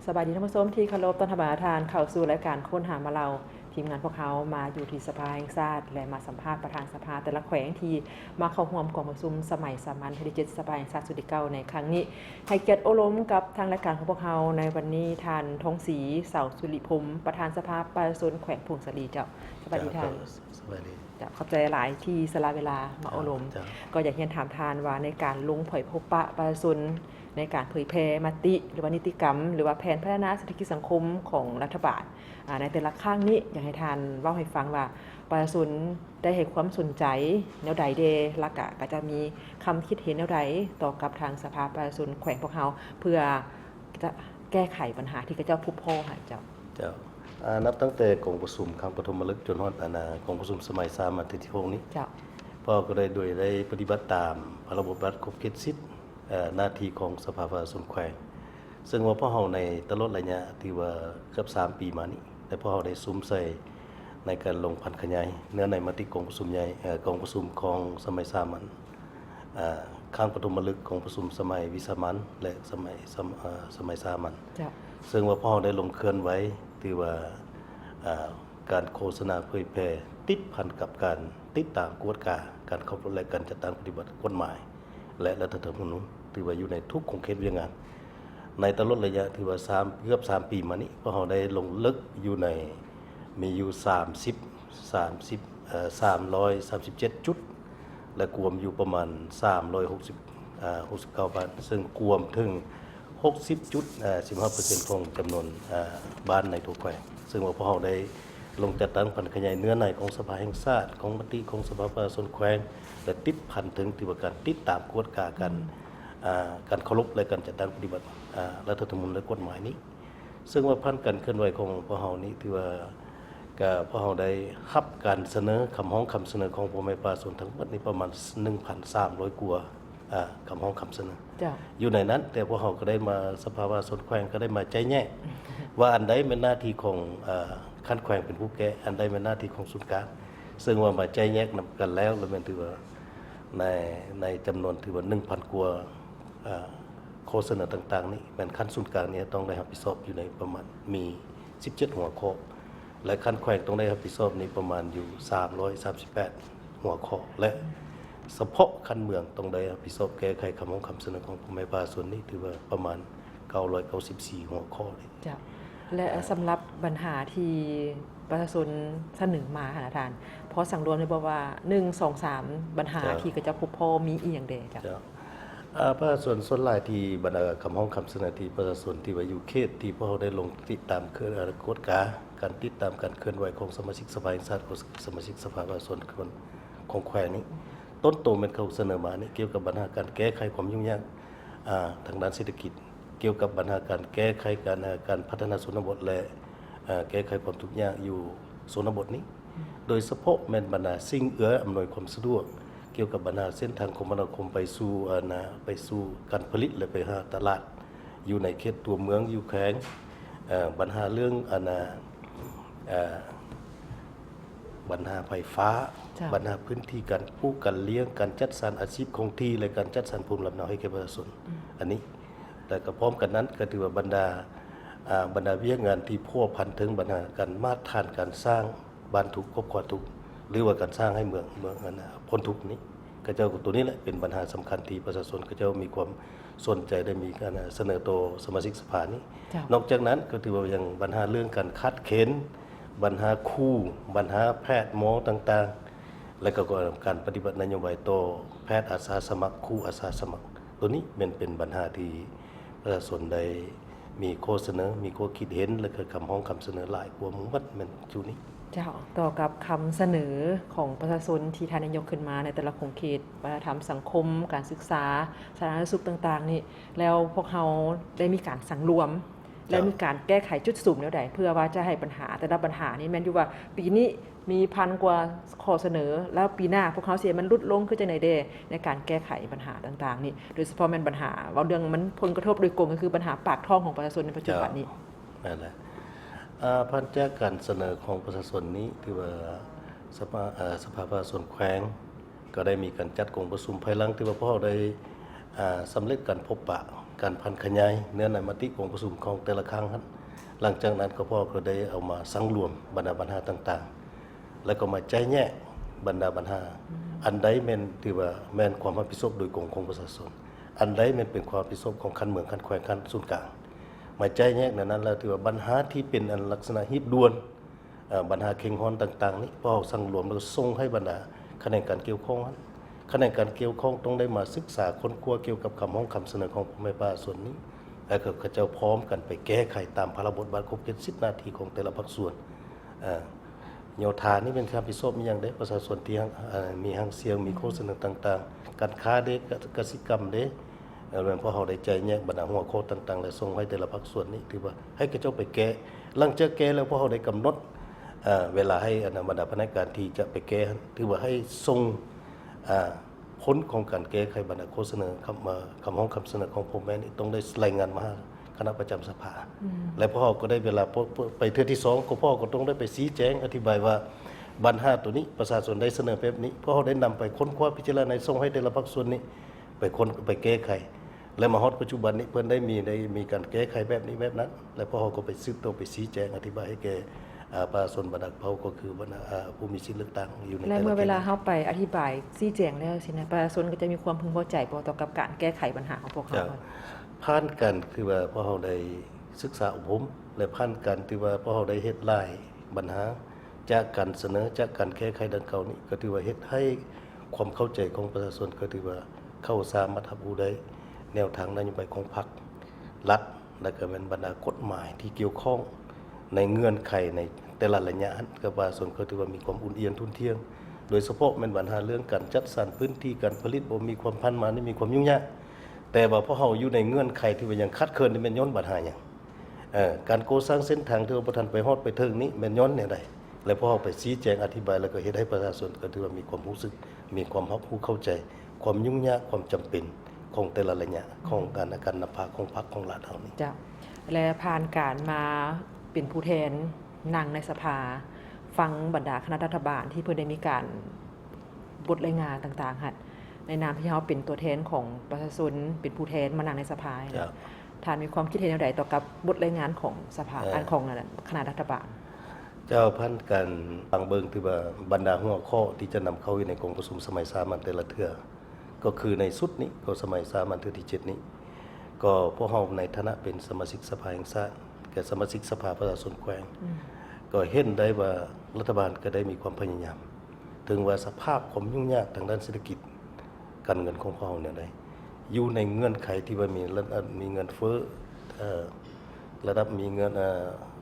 ສະບາຍດີທ່ານຜູ້ຊົມທີ່ເຄົາລົບ, ຕ້ອນຮັບບັນດາທ່ານເຂົ້າສູ່ລາຍການຄົ້ນຫາມາເລົ່າ. ທີມງານພວກເຮົາມາຢູ່ທີ່ສະພາແຫ່ງຊາດ ແລະ ມາສຳພາດປະທານສະພາແຕ່ລະແຂວງທີ່ມາເຂົ້າຮ່ວມກອງປະຊຸມສະໄໝສາມັນເທື່ອທີເຈັດ ສະພາແຫ່ງຊາດຊຸດທີເກົ້າໃນຄັ້ງນີ້. ໃຫ້ກຽດໂອ້ລົມກັບທາງລາຍການຂອງພວກເຮົາໃນວັນນີ້ ທ່ານ ທອງສີ ເສົາສຸລິພົມ ປະທານສະພາປະຊາຊົນແຂວງຜົ້ງສາລີ. ເຈົ້າ ສະບາຍດີທ່ານ. ເຈົ້າ ສະບາຍດີ. ເຈົ້າ ຂອບໃຈຫຼາຍທີ່ສະຫຼະເວລາມາໂອ້ລົມ. ເຈົ້າ ເຈົ້າ ກໍຢາກຮຽນຖາມທ່ານວ່າ ໃນການລົງໄປພົບປະປະຊາຊົນ ໃນການເຜີຍແຜ່ມະຕິ ຫຼືວ່ານິຕິກຳ ຫຼືວ່າແຜນພັດທະນາເສດຖະກິດສັງຄົມຂອງລັດຖະບານ ອາ ໃນແຕ່ລະຄັ້ງນີ້ ຢາກໃຫ້ທ່ານເວົ້າໃຫ້ຟັງວ່າ ປະຊາຊົນໄດ້ໃຫ້ຄວາມສົນໃຈແນວໃດແດ່ ແລ້ວກະ ກະຈະມີຄຳຄິດເຫັນແນວໃດຕໍ່ກັບທາງສະພາປະຊາຊົນແຂວງພວກເຮົາ ເພື່ອຈະແກ້ໄຂບັນຫາທີ່ເຂົາເຈົ້າພົບພໍ້ຫັ້ນເຈົ້າ? ເຈົ້າ ອາ ນັບຕັ້ງແຕ່ກອງປະຊຸມຄັ້ງປະຖົມມະລຶກຈົນຮອດ ອາ ນາ ກອງປະຊຸມສະໄໝສາມັນເທື່ອທີຫົກນີ້ ເຈົ້າ ພວກເຮົາກໍໄດ້ ໂດຍໄດ້ປະຕິບັດຕາມພະລາຊະບົດບັນຍັດຂອບເຂດສິດ ເອີ ໜ້າທີ່ຂອງສະພາປະຊາຊົນແຂວງ ເຊິ່ງວ່າພວກເຮົາໃນຕະຫຼອດໄລຍະທີ່ວ່າເກືອບສາມປີມານີ້ ແລະ ພວກເຮົາໄດ້ສຸມໃສ່ໃນການລົງຜັນຂະຫຍາຍເນື້ອໃນມະຕິກອງປະຊຸມໃຫຍ່ ເອີ ກອງປະຊຸມຂອງສະໄໝສາມັນ ອາ ຄັ້ງປະຖົມມະລຶກຂອງປະຊຸມສະໄໝວິສາມັນ ແລະ ສະໄໝ ສະ ອາ ສະໄໝສາມັນ ເຈົ້າ ເຊິ່ງວ່າພວກເຮົາໄດ້ລົງເຄື່ອນໄຫວ ຖືວ່າ ອາ ການໂຄສະນາເຜີຍແຜ່ຕິດພັນກັບການຕິດຕາມກວດກາການເຄົາລົບ ແລະ ການຈັດຕັ້ງປະຕິບັດກົດໝາຍ ແລະ ລັດຖະທຳມະນູນ ຖືວ່າຢູ່ໃນທຸກຂົງເຂດວຽກງານ ໃນຕະຫຼອດໄລຍະຖືວ່າສາມ ເກືອບສາມປີມານີ້ ພວກເຮົາໄດ້ລົງເລິກຢູ່ໃນ ມີຢູ່ສາມສິບ ສາມສິບ ເອີ ສາມຮ້ອຍສາມສິບເຈັດຈຸດ ແລະ ກວມຢູ່ປະມານສາມຮ້ອຍຫົກສິບ ເອີ ຫົກສິບເກົ້າບ້ານ ເຊິ່ງກວມເຖິງຫົກສິບຈຸດ ເອີ ສິບຫ້າເປີເຊັນຂອງຈຳນວນ ເອີ ບ້ານໃນທົ່ວແຂວງ ເຊິ່ງວ່າພວກເຮົາໄດ້ລົງຈັດຕັ້ງຜັນຂະຫຍາຍເນື້ອໃນຂອງສະພາແຫ່ງຊາດ ຂອງມະຕິຂອງສະພາປະຊາຊົນແຂວງ ແລະ ຕິດພັນເຖິງ ຖືວ່າການຕິດຕາມກວດກາການ ອາ ການເຄົາລົບ ແລະ ການຈັດຕັ້ງປະຕິບັດ ອາ ລັດຖະທຳມະນູນ ແລະ ກົດໝາຍນີ້ ເຊິ່ງວ່າຜ່ານການເຄື່ອນໄຫວຂອງພວກເຮົານີ້ ຖືວ່າກະ ພວກເຮົາໄດ້ຮັບການສະເໜີ ຄຳຮ້ອງຄຳສະເໜີຂອງພໍ່ແມ່ປະຊາຊົນທັງໝົດນີ້ປະມານໜຶ່ງພັນສາມຮ້ອຍກວ່າ ອາ ຄຳຮ້ອງຄຳສະເໜີ ເຈົ້າ ຢູ່ໃນນັ້ນ ແຕ່ພວກເຮົາກໍໄດ້ມາ ສະພາປະຊາຊົນແຂວງກໍໄດ້ມາໄຈ້ແຍກ ວ່າອັນໃດແມ່ນໜ້າທີ່ຂອງ ອາ ຂັ້ນແຂວງເປັນຜູ້ແກ້ ອັນໃດແມ່ນໜ້າທີ່ຂອງສູນກາງ ເຊິ່ງວ່າມາໄຈ້ແຍກນຳກັນແລ້ວ ແລ້ວແມ່ນຖືວ່າໃນ ໃນຈຳນວນຖືວ່າໜຶ່ງພັນກວ່າ ອາ ຂໍ້ສະເໜີຕ່າງໆນີ້ ແມ່ນຂັ້ນສູນກາງນີ້ຕ້ອງໄດ້ຮັບຜິດຊອບຢູ່ໃນປະມານມີສິບເຈັດຫົວຂໍ້ ແລະ ຂັ້ນແຂວງຕ້ອງໄດ້ຮັບຜິດຊອບນີ້ປະມານຢູ່ສາມຮ້ອຍສາມສິບແປດຫົວຂໍ້ ແລະ ສະເພາະຂັ້ນເມືອງຕ້ອງໄດ້ຮັບຜິດຊອບແກ້ໄຂຄຳຮ້ອງຄຳສະເໜີຂອງພໍ່ແມ່ປະຊາຊົນນີ້ ຖືວ່າປະມານເກົ້າຮ້ອຍເກົ້າສິບສີ່ຫົວຂໍ້ເລີຍ. ເຈົ້າ ແລະ ເອີ ສຳລັບບັນຫາທີ່ປະຊາຊົນສະເໜີມາຫັ້ນນະທ່ານ ພໍສັງລວມໄດ້ບໍ່ວ່າ ໜຶ່ງ ສອງ ສາມ ບັນຫາ ເຈົ້າ ທີ່ເຂົາເຈົ້າພົບພໍ້ມີອີ່ຫຍັງແດ່? ເຈົ້າ ເຈົ້າ ອາ ປະຊາຊົນສ່ວນຫຼາຍທີ່ບັນດາຄຳຮ້ອງຄຳສະເໜີທີ່ປະຊາຊົນທີ່ວ່າຢູ່ເຂດທີ່ພວກເຮົາໄດ້ລົງຕິດຕາມເຄື່ອນ ອາ ກວດກາການຕິດຕາມການເຄື່ອນໄຫວຂອງສະມາຊິກສະພາແຫ່ງຊາດ ຂອງສະມາຊິກສະພາປະຊາຊົນຂອງ ຂອງແຂວງນີ້ ຕົ້ນໂຕແມ່ນເຂົາສະເໜີມານີ້ກ່ຽວກັບບັນຫາການແກ້ໄຂຄວາມຫຍຸ້ງຍາກ ອາ ທາງດ້ານເສດຖະກິດ ກ່ຽວກັບບັນຫາການແກ້ໄຂການ ເອີ ການພັດທະນາຊົນນະບົດ ແລະ ເອີ ແກ້ໄຂຄວາມທຸກຍາກຢູ່ຊົນນະບົດນີ້ ໂດຍສະເພາະແມ່ນບັນຫາສິ່ງເອື້ອອຳນວຍຄວາມສະດວກ ກ່ຽວກັບບັນຫາເສັ້ນທາງຄົມມະນາຄົມໄປສູ່ ອັນນະ ໄປສູ່ການຜະລິດ ແລະ ໄປຫາຕະຫຼາດ ຢູ່ໃນເຂດຕົວເມືອງ ຢູ່ແຂວງ ເອີ ບັນຫາເລື່ອງ ອັນນະ ເອີ ບັນຫາໄຟຟ້າ ເຈົ້າ ບັນຫາພື້ນທີ່ການປູກການລ້ຽງ ການຈັດສັນອາຊີບຄົງທີ່ ແລະ ການຈັດສັນພູມລຳເນົາໃຫ້ແກ່ປະຊາຊົນ ອືມ ອັນນີ້ ແລະ ກໍພ້ອມກັນນັ້ນກໍຖືວ່າບັນດາ ອາ ບັນດາວຽກງານທີ່ພົວພັນເຖິງບັນຫາການມາດຖານການສ້າງບ້ານທຸກ ຄອບຄົວທຸກ ຫຼືວ່າການສ້າງໃຫ້ເມືອງ ເມືອງ ອັນນະ ພົ້ນທຸກນີ້ ເຂົາເຈົ້າ ໂຕນີ້ແຫຼະເປັນບັນຫາສຳຄັນທີ່ປະຊາຊົນເຂົາເຈົ້າມີຄວາມສົນໃຈ ໄດ້ມີການສະເໜີຕໍ່ສະມາຊິກສະພານີ້ ເຈົ້າ ນອກຈາກນັ້ນກໍຖືວ່າຍັງບັນຫາເລື່ອງການຂາດເຂີນ ບັນຫາຄູ ບັນຫາແພດໝໍຕ່າງໆ ແລະ ກໍການປະຕິບັດນະໂຍບາຍຕໍ່ແພດອາສາສະໝັກ ຄູອາສາສະໝັກ ໂຕນີ້ແມ່ນເປັນບັນຫາທີ່ປະຊາຊົນໄດ້ມີຂໍ້ສະເໜີ ມີຂໍ້ຄິດເຫັນ ແລະ ກໍຄຳຮ້ອງຄຳສະເໜີຫຼາຍກວ່າໝົດແມ່ນຈຸນີ້. ເຈົ້າ ຕໍ່ກັບຄຳສະເໜີຂອງປະຊາຊົນທີ່ທ່ານໄດ້ຍົກຂຶ້ນມາໃນແຕ່ລະຂົງເຂດ ວັດທະນະທຳສັງຄົມ ການສຶກສາ ສາທາລະນະສຸກຕ່າງໆນີ້ ແລ້ວພວກເຮົາໄດ້ມີການສັງລວມ ແລະ ເຈົ້າ ມີການແກ້ໄຂຈຸດສຸມແນວໃດ ເພື່ອວ່າຈະໃຫ້ບັນຫາແຕ່ລະບັນຫານີ້ ແມ່ນຢູ່ວ່າປີນີ້ມີພັນກວ່າຂໍ້ສະເໜີ ແລ້ວປີໜ້າພວກເຮົາຊິໃຫ້ມັນຫຼຸດລົງຄືຈັ່ງໃດແດ່ ໃນການແກ້ໄຂບັນຫາຕ່າງໆນີ້ ໂດຍສະເພາະແມ່ນບັນຫາ ເວົ້າເລື່ອງມັນຜົນກະທົບໂດຍກົງ ກໍຄືບັນຫາປາກທ້ອງຂອງປະຊາຊົນໃນປັດຈຸບັນນີ້. ເຈົ້າ ນັ້ນແຫຼະ ອາ ຜ່ານຈາກການສະເໜີຂອງປະຊາຊົນນີ້ ຖືວ່າສະພາ ອາ ສະພາປະຊາຊົນແຂວງ ກໍໄດ້ມີການຈັດກອງປະຊຸມ ພາຍຫຼັງທີ່ວ່າພວກເຮົາໄດ້ ອາ ສຳເລັດການພົບປະ ການຜັນຂະຫຍາຍເນື້ອໃນມະຕິກອງປະຊຸມຂອງແຕ່ລະຄັ້ງຫັ້ນ. ຫຼັງຈາກນັ້ນກໍພວກເຮົາກໍໄດ້ເອົາມາສັງລວມບັນດາບັນຫາຕ່າງໆ ແລ້ວກໍມາໄຈ້ແຍກບັນດາບັນຫາ ອັນໃດແມ່ນ ຖືວ່າແມ່ນຄວາມຮັບຜິດຊອບໂດຍກົງຂອງປະຊາຊົນ, ອັນໃດແມ່ນເປັນຄວາມຮັບຜິດຊອບຂອງຂັ້ນເມືອງ, ຂັ້ນແຂວງ, ຂັ້ນສູນກາງ. ມາໄຈ້ແຍກໃນນັ້ນແລ້ວ ຖືວ່າບັນຫາທີ່ເປັນອັນລັກສະນະຮີບດ່ວນ ເອີ ບັນຫາເຄັ່ງຮ້ອນຕ່າງໆນີ້ ພວກເຮົາສັງລວມແລ້ວກໍສົ່ງໃຫ້ບັນດາຂະແໜງການກ່ຽວຂ້ອງຫັ້ນ. ຂະແໜງການກ່ຽວຂ້ອງຕ້ອງໄດ້ມາສຶກສາຄົ້ນຄວ້າກ່ຽວກັບຄຳຮ້ອງຄຳສະເໜີຂອງພໍ່ແມ່ປະຊາຊົນນີ້ ແລ້ວກໍເຂົາເຈົ້າພ້ອມກັນໄປແກ້ໄຂຕາມພາລະບົດບາດຂອບເຂດສິດໜ້າທີ່ຂອງແຕ່ລະພາກສ່ວນ. ເອີ ໂຍທານີ້ແມ່ນຮັບຜິດຊອບອີ່ຫຍັງເດ້? ປະຊາຊົນທີ່ ເອີ ມີຫາງສຽງ ມີຂໍ້ສະເໜີຕ່າງໆ, ການຄ້າເດ້? ກະ ກະສິກຳເດ້? ເອີ ແມ່ນພວກເຮົາໄດ້ໄຈ້ແຍກບັນດາຫົວຂໍ້ຕ່າງໆ ແລະ ສົ່ງໃຫ້ແຕ່ລະພາກສ່ວນນີ້ ຖືວ່າໃຫ້ເຂົາເຈົ້າໄປແກ້. ຫຼັງຈາກແກ້ແລ້ວ ພວກເຮົາໄດ້ກຳນົດ ເອີ ເວລາໃຫ້ອັນນະ ບັນດາພະນັກງານທີ່ຈະໄປແກ້ຫັ້ນ ຖືວ່າໃຫ້ສົ່ງ ເອີ ຜົນຂອງການແກ້ໄຂບັນດາຂໍ້ສະເໜີ ຄຳ ເອີ ຄຳຮ້ອງຄຳສະເໜີຂອງພໍ່ແມ່ນີ້ ຕ້ອງໄດ້ລາຍງານມາຫາຄະນະປະຈຳສະພາ. ອືມ ແລະ ພວກເຮົາກໍໄດ້ເວລາ ໄປເທື່ອທີສອງ ກໍພວກເຮົາກໍຕ້ອງໄດ້ໄປຊີ້ແຈງອະທິບາຍວ່າ ບັນຫາໂຕນີ້ປະຊາຊົນໄດ້ສະເໜີແບບນີ້ ພວກເຮົາໄດ້ນຳໄປຄົ້ນຄວ້າພິຈາລະນາ ສົ່ງໃຫ້ແຕ່ລະພາກສ່ວນນີ້ ໄປຄົ້ນ ໄປແກ້ໄຂ ແລະ ມາຮອດປັດຈຸບັນນີ້ ເພິ່ນໄດ້ມີ ໄດ້ມີການແກ້ໄຂແບບນີ້ແບບນັ້ນ ແລະ ພວກເຮົາກໍໄປສືບຕໍ່ ໄປຊີ້ແຈງອະທິບາຍໃຫ້ແກ່ ເອີ ປະຊາຊົນບັນດາເຜົ່າ ກໍຄືບັນດາ ເອີ ຜູ້ມີສິດເລືອກຕັ້ງຢູ່ໃນ ແລະ ເມື່ອເວລາເຮົາໄປອະທິບາຍຊີ້ແຈງແລ້ວຊີ້ນະ ປະຊາຊົນກໍຈະມີຄວາມເພິ່ງພໍໃຈບໍ່ຕໍ່ກັບການແກ້ໄຂບັນຫາຂອງພວກເຮົາ? ເຈົ້າ ຜ່ານການທີ່ວ່າພວກເຮົາໄດ້ສຶກສາອົບຮົມ ແລະ ຜ່ານການທີ່ວ່າພວກເຮົາໄດ້ເຮັດຫຼາຍບັນຫາ ຈາກການສະເໜີ ຈາກການແກ້ໄຂດັ່ງກ່າວນີ້ ກໍຖືວ່າເຮັດໃຫ້ຄວາມເຂົ້າໃຈຂອງປະຊາຊົນ ກໍຖືວ່າເຂົາສາມາດຮັບຮູ້ໄດ້ແນວທາງນະໂຍບາຍຂອງພັກລັດ ແລະ ກໍແມ່ນບັນດາກົດໝາຍທີ່ກ່ຽວຂ້ອງໃນເງື່ອນໄຂໃນແຕ່ລະໄລຍະຫັ້ນ ກໍປະຊາຊົນກໍຖືວ່າມີຄວາມອຸ່ນອຽນທຸ່ນທ່ຽງ ໂດຍສະເພາະແມ່ນບັນຫາເລື່ອງການຈັດສັນພື້ນທີ່ການຜະລິດບໍ່ມີຄວາມຜ່ານມານີ້ມີຄວາມຫຍຸ້ງຍາກ ແຕ່ວ່າພວກເຮົາຢູ່ໃນເງື່ອນໄຂທີ່ວ່າຍັງຂາດເຂີນນີ້ແມ່ນຍ້ອນບັນຫາຫຍັງ? ເອີ ການກໍ່ສ້າງເສັ້ນທາງທີ່ວ່າບໍ່ທັນໄປຮອດໄປເຖິງນີ້ແມ່ນຍ້ອນແນວໃດ? ແລະ ພວກເຮົາໄປຊີ້ແຈງອະທິບາຍ ແລ້ວກໍເຮັດໃຫ້ປະຊາຊົນກໍຖືວ່າມີຄວາມຮູ້ສຶກ ມີຄວາມຮັບຮູ້ເຂົ້າໃຈຄວາມຫຍຸ້ງຍາກ ຄວາມຈຳເປັນຂອງແຕ່ລະໄລຍະຂອງການ ການນຳພາຂອງພັກຂອງລັດເຮົານີ້. ເຈົ້າ ແລະ ຜ່ານການມາເປັນຜູ້ແທນນັ່ງໃນສະພາ ຟັງບັນດາຄະນະລັດຖະບານທີ່ເພິ່ນໄດ້ມີການ ບົດລາຍງານຕ່າງໆຫັ້ນ ໃນນາມທີ່ເຮົາເປັນຕົວແທນຂອງປະຊາຊົນ ເປັນຜູ້ແທນມານັ່ງໃນສະພານີ້ນະ ເຈົ້າ ທ່ານມີຄວາມຄິດເຫັນແນວໃດຕໍ່ກັບບົດລາຍງານຂອງສະພາ ເອີ ອັນຂອງ ອັນ ຄະນະລັດຖະບານ? ເຈົ້າ ຜ່ານການຟັງເບິ່ງ ຖືວ່າບັນດາຫົວຂໍ້ທີ່ຈະນຳເຂົ້າຢູ່ໃນກອງປະຊຸມສະໄໝສາມັນແຕ່ລະເທື່ອ ກໍຄືໃນຊຸດນີ້ ກໍສະໄໝສາມັນເທື່ອທີເຈັດນີ້ ກໍພວກເຮົາໃນຖານະເປັນສະມາຊິກສະພາແຫ່ງຊາດ ແລະ ສະມາຊິກສະພາປະຊາຊົນແຂວງ ອືມ ກໍເຫັນໄດ້ວ່າລັດຖະບານກໍໄດ້ມີຄວາມພະຍາຍາມ ເຖິງວ່າສະພາບຄວາມຫຍຸ້ງຍາກທາງດ້ານເສດຖະກິດການເງິນຂອງພວກເຮົາແນວໃດ ຢູ່ໃນເງື່ອນໄຂທີ່ວ່າມີລະດັບ ມີເງິນເຟີ້ ເອີ ລະດັບມີເງິນ ເອີ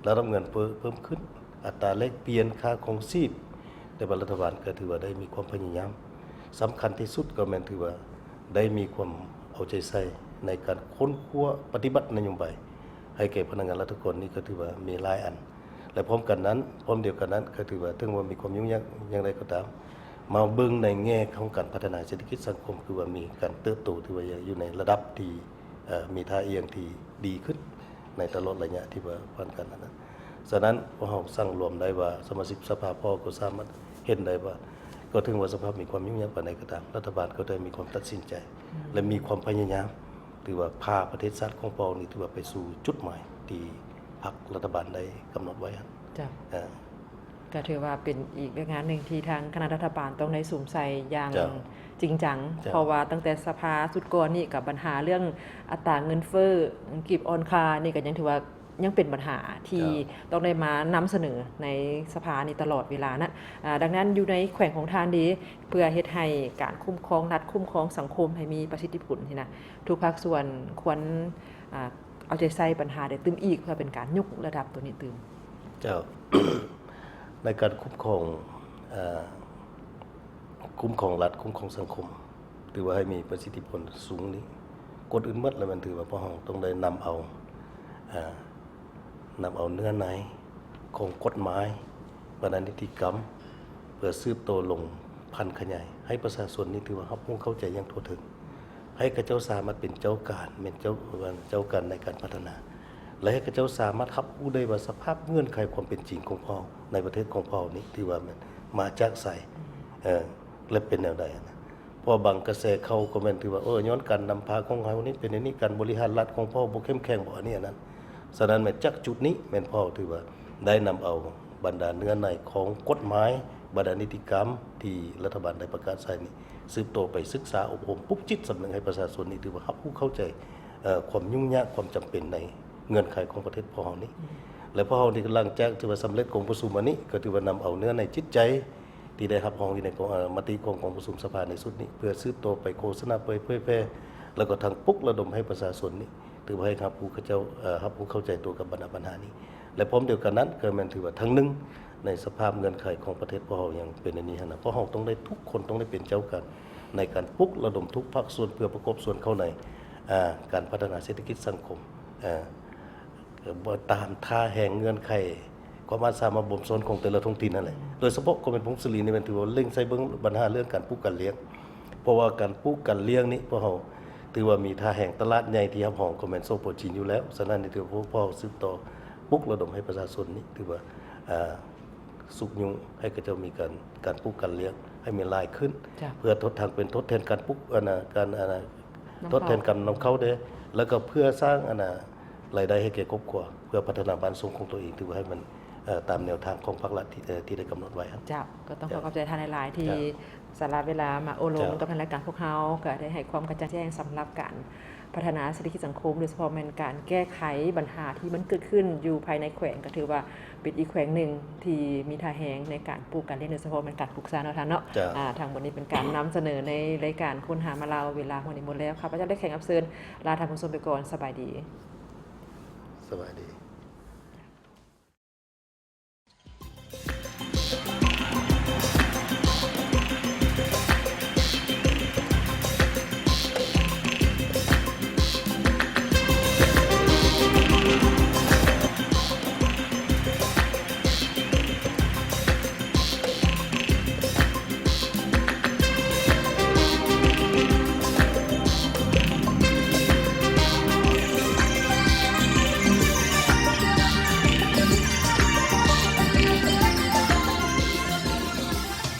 ລະດັບເງິນເຟີ້ເພີ່ມຂຶ້ນ ອັດຕາແລກປ່ຽນ ຄ່າຄອງຊີບ ແຕ່ວ່າລັດຖະບານກໍຖືວ່າໄດ້ມີຄວາມພະຍາຍາມ ສຳຄັນທີ່ສຸດກໍແມ່ນຖືວ່າໄດ້ມີຄວາມເອົາໃຈໃສ່ໃນການຄົ້ນຄວ້າປະຕິບັດນະໂຍບາຍໃຫ້ແກ່ພະນັກງານລັດຖະກອນນີ້ ກໍຖືວ່າມີຫຼາຍອັນ ແລະ ພ້ອມກັນນັ້ນ ພ້ອມດຽວກັນນັ້ນ ກໍຖືວ່າເຖິງວ່າມີຄວາມຫຍຸ້ງຍາກຢ່າງໃດກໍຕາມ ມາເບິ່ງໃນແງ່ຂອງການພັດທະນາເສດຖະກິດສັງຄົມ ຄືວ່າມີການເຕີບໂຕ ຖືວ່າຢູ່ໃນລະດັບທີ່ ເອີ ມີທ່າອ່ຽງທີ່ດີຂຶ້ນໃນຕະຫຼອດໄລຍະທີ່ວ່າຜ່ານການນັ້ນ. ສະນັ້ນ ພວກເຮົາສັງລວມໄດ້ວ່າ ສະມາຊິກສະພາພວກເຮົາກໍສາມາດເຫັນໄດ້ວ່າ ກໍເຖິງວ່າສະພາບມີຄວາມຫຍຸ້ງຍາກປານໃດກໍຕາມ ລັດຖະບານກໍໄດ້ມີຄວາມຕັດສິນໃຈ ອືມ ແລະ ມີຄວາມພະຍາຍາມ ຖືວ່າພາປະເທດຊາດຂອງພວກເຮົານີ້ ຖືວ່າໄປສູ່ຈຸດໝາຍທີ່ພັກລັດຖະບານໄດ້ກຳນົດໄວ້ຫັ້ນ. ເຈົ້າ. ເອີ ກໍຖືວ່າເປັນອີກວຽກງານໜຶ່ງທີ່ທາງຄະນະລັດຖະບານຕ້ອງໄດ້ສຸມໃສ່ຢ່າງ ເຈົ້າ ຈິງຈັງ ເຈົ້າ ເພາະວ່າຕັ້ງແຕ່ສະພາຊຸດກ່ອນນີ້ ກັບບັນຫາເລື່ອງອັດຕາເງິນເຟີ້ ກີບອ່ອນຄ່ານີ້ ກໍຍັງຖືວ່າຍັງເປັນບັນຫາທີ່ ເຈົ້າ ຕ້ອງໄດ້ມານຳສະເໜີໃນສະພານີ້ຕະຫຼອດເວລານະ. ອາ ດັ່ງນັ້ນ ຢູ່ໃນແຂວງຂອງທ່ານເດ ເພື່ອເຮັດໃຫ້ການຄຸ້ມຄອງລັດ ຄຸ້ມຄອງສັງຄົມໃຫ້ມີປະສິດທິຜົນນີ້ນະ ທຸກພາກສ່ວນຄວນ ອາ ເອົາໃຈໃສ່ບັນຫາໃດຕື່ມອີກ ເພື່ອເປັນການຍົກລະດັບໂຕນີ້ຕື່ມ? ເຈົ້າ ໃນການຄຸ້ມຄອງ ເອີ ຄຸ້ມຄອງລັດ ຄຸ້ມຄອງສັງຄົມ ຖືວ່າໃຫ້ມີປະສິດທິຜົນສູງນີ້ ກ່ອນອື່ນໝົດແລ້ວແມ່ນຖືວ່າພວກເຮົາຕ້ອງໄດ້ນຳເອົາ ເອີ ນຳເອົາເນື້ອໃນຂອງກົດໝາຍ ປະນານິຕິກຳ ເພື່ອສືບຕໍ່ລົງຜັນຂະຫຍາຍ ໃຫ້ປະຊາຊົນນີ້ຖືວ່າຮັບຮູ້ເຂົ້າໃຈຢ່າງທົ່ວເຖິງ ໃຫ້ເຂົາເຈົ້າສາມາດເປັນເຈົ້າການ ແມ່ນເຈົ້າ ເຈົ້າການໃນການພັດທະນາ ແລະ ໃຫ້ເຂົາເຈົ້າສາມາດຮັບຮູ້ໄດ້ວ່າສະພາບເງື່ອນໄຂຄວາມເປັນຈິງຂອງພວກເຮົາໃນປະເທດຂອງພວກເຮົານີ້ ຖືວ່າແມ່ນມາຈາກໃສ ເອີ ແລະ ເປັນແນວໃດນະ. ເພ ເພາະບາງກະແສຂ່າວກໍແມ່ນຖືວ່າ ເອີ ຍ້ອນການນຳພາຂອງເຮົານີ້ເປັນອັນນີ້ ການບໍລິຫານລັດຂອງພວກເຮົາບໍ່ເຂັ້ມແຂງບໍ ອັນນີ້ອັນນັ້ນ. ສະນັ້ນແມ່ນຈາກຈຸດນີ້ແມ່ນພວກເຮົາຖືວ່າໄດ້ນຳເອົາບັນດາເນື້ອໃນຂອງກົດໝາຍ ບັນດານິຕິກຳທີ່ລັດຖະບານໄດ້ປະກາດໃຊ້ນີ້ ສືບຕໍ່ໄປສຶກສາອົບຮົມ ປຸກຈິດສຳນຶກໃຫ້ປະຊາຊົນນີ້ຖືວ່າຮັບຮູ້ເຂົ້າໃຈ ເອີ ຄວາມຫຍຸ້ງຍາກ ຄວາມຈຳເປັນໃນເງື່ອນໄຂຂອງປະເທດພວກເຮົານີ້ ແລະ ພວກເຮົານີ້ ຫຼັງຈາກທີ່ວ່າສຳເລັດກອງປະຊຸມອັນນີ້ ກໍຖືວ່ານຳເອົາເນື້ອໃນຈິດໃຈ ທີ່ໄດ້ຮັບຮອງຢູ່ໃນກອງ ເອີ ມະຕິຂອງກອງປະຊຸມສະພາໃນຊຸດນີ້ ເພື່ອສືບຕໍ່ໄປໂຄສະນາເຜີຍແຜ່ ແລ້ວກໍທັງປຸກລະດົມໃຫ້ປະຊາຊົນນີ້ ຖືວ່າໃຫ້ຮັບຮູ້ເຂົາເຈົ້າ ເອີ ຮັບຮູ້ເຂົ້າໃຈຕົວກັບບັນດາບັນຫານີ້ ແລະ ພ້ອມດຽວກັນນັ້ນ ກໍແມ່ນຖືວ່າທາງໜຶ່ງໃນສະພາບເງື່ອນໄຂຂອງປະເທດພວກເຮົາຍັງເປັນອັນນີ້ຫັ້ນນະ ພວກເຮົາຕ້ອງໄດ້ ທຸກຄົນຕ້ອງໄດ້ເປັນເຈົ້າການໃນການປຸກລະດົມທຸກພາກສ່ວນ ເພື່ອປະກອບສ່ວນເຂົ້າໃນ ອາ ການພັດທະນາເສດຖະກິດສັງຄົມ ເອີ ເອີ ຕາມທ່າແຮງເງື່ອນໄຂ ຄວາມອາດສາມາດບົ່ມຊ້ອນຂອງແຕ່ລະທ້ອງຖິ່ນນັ້ນແຫຼະ ໂດຍສະເພາະແຂວງຜົ້ງສາລີນີ້ແມ່ນຖືວ່າເລັ່ງໃສ່ເບິ່ງບັນຫາເລື່ອງການປູກການລ້ຽງ ເພາະວ່າການປູກການລ້ຽງນີ້ ພວກເຮົາຖືວ່າມີທ່າແຮງຕະຫຼາດໃຫຍ່ທີ່ຮັບຮອງ ກໍແມ່ນ ສປ ຈີນ ຢູ່ແລ້ວ. ສະນັ້ນນີ້ຖືວ່າພວກເຮົາສືບຕໍ່ປຸກລະດົມໃຫ້ປະຊາຊົນນີ້ ຖືວ່າ ເອີ ຊຸກຍູ້ໃຫ້ເຂົາເຈົ້າມີການ ການປູກການລ້ຽງໃຫ້ມີຫຼາຍຂຶ້ນ ເພື່ອທົດທາງ ເປັນທົດແທນການປູກ ອັນນະ ການ ອັນນະ ນຳເຂົ້າ ທົດແທນການນຳເຂົ້າເດ້ ແລ້ວກໍເພື່ອສ້າງ ອັນນະ ລາຍໄດ້ໃຫ້ແກ່ຄອບຄົວ ເພື່ອພັດທະນາບ້ານຊ່ອງຂອງຕົວເອງ ຖືວ່າໃຫ້ມັນ ເອີ ຕາມແນວທາງຂອງພາກລັດທີ່ ເອີ ທີ່ໄດ້ກຳນົດໄວ້ຫັ້ນ. ເຈົ້າ ກໍຕ້ອງຂໍຂອບໃຈທ່ານຫຼາຍໆ ທີ່ສະຫຼະເວລາມາໂອ້ລົມກັບທາງລາຍການພວກເຮົາ ກໍໄດ້ໃຫ້ຄວາມກະຈ່າງແຈ້ງສຳລັບການ ພັດທະນາເສດຖະກິດສັງຄົມ ໂດຍສະເພາະແມ່ນການແກ້ໄຂບັນຫາທີ່ມັນເກີດຂຶ້ນຢູ່ພາຍໃນແຂວງ ກໍຖືວ່າເປັນອີກແຂວງໜຶ່ງທີ່ມີທ່າແຮງໃນການປູກການລ້ຽງ ໂດຍສະເພາະແມ່ນການປູກຊາເນາະທ່ານເນາະ. ເຈົ້າ ອາ ທັງໝົດນີ້ເປັນການນຳສະເໜີໃນລາຍການຄົ້ນຫາມາເລົ່າ ເວລາຮອດນີ້ໝົດແລ້ວ ຂ້າພະເຈົ້າ ແລະ ແຂກຮັບເຊີນ ລາທ່ານຜູ້ຊົມໄປກ່ອນ. ສະບາຍດີ. ສະບາຍດີ.